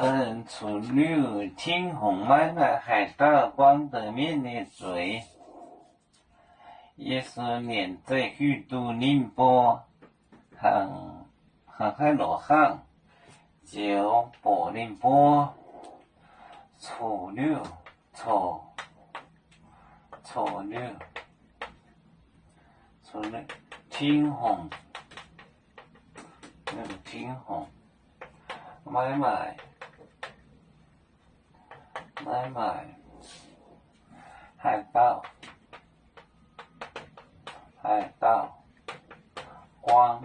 Cuotv liuz Tin-Hungh maiv maaih haaix dauh guangv deix mienv nyei zueiz. Yesu nienc zeiv-hiuv duqv ninh mbuo hnangv, hnangv haaix nor hnangv, ziouc bouc ninh mbuo coc liuz, coc, coc liuz, coc liuz, Tin-Hungh, Tin-Hungh maiv maaih, maiv maaih haaix dauh, haaix dauh guangv,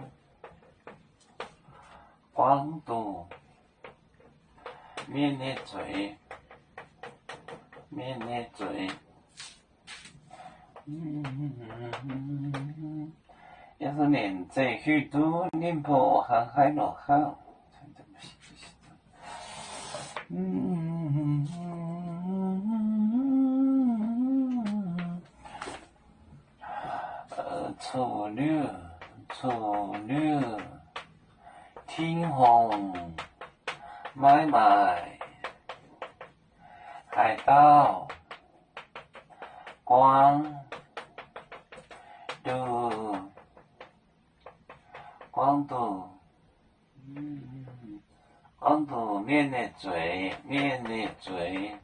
guangv duqv mienv nyei zueiz, mienv nyei zueiz. Yesu nienc zeiv-hiuv duqv ninh mbuo hnangv haaix nor hnangv, coc liuz, coc liuz, Tin-Hungh maiv maaih haaix dauh guangv duqv, guangv duqv, guangv duqv mienv nyei zueiz, mienv nyei zueiz.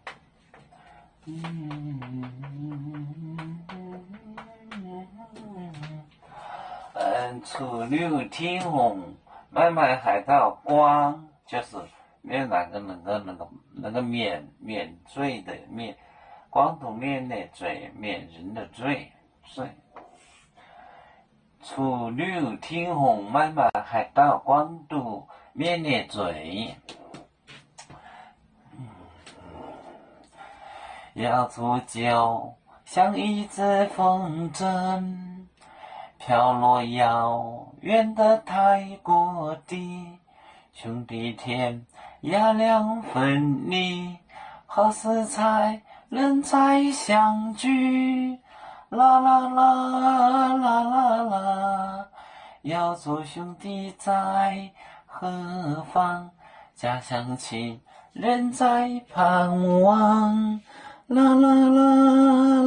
Coc liuz Tin-Hungh maiv maaih haaix dauh guangv, 就是 免，免罪的，免，guangv duqv mienv nyei zueiz, 免人的罪，罪。Coc liuz Tin-Hungh maiv maaih haaix dauh guangv duqv mienv nyei zueiz. Yaac zuqc ziouc 像一阵风阵，飘落遥远的泰国地。兄弟天涯两分离，何时才能再相聚？啦啦啦，啦啦啦，要做兄弟在何方？ 家乡亲人在盼望。啦啦啦啦。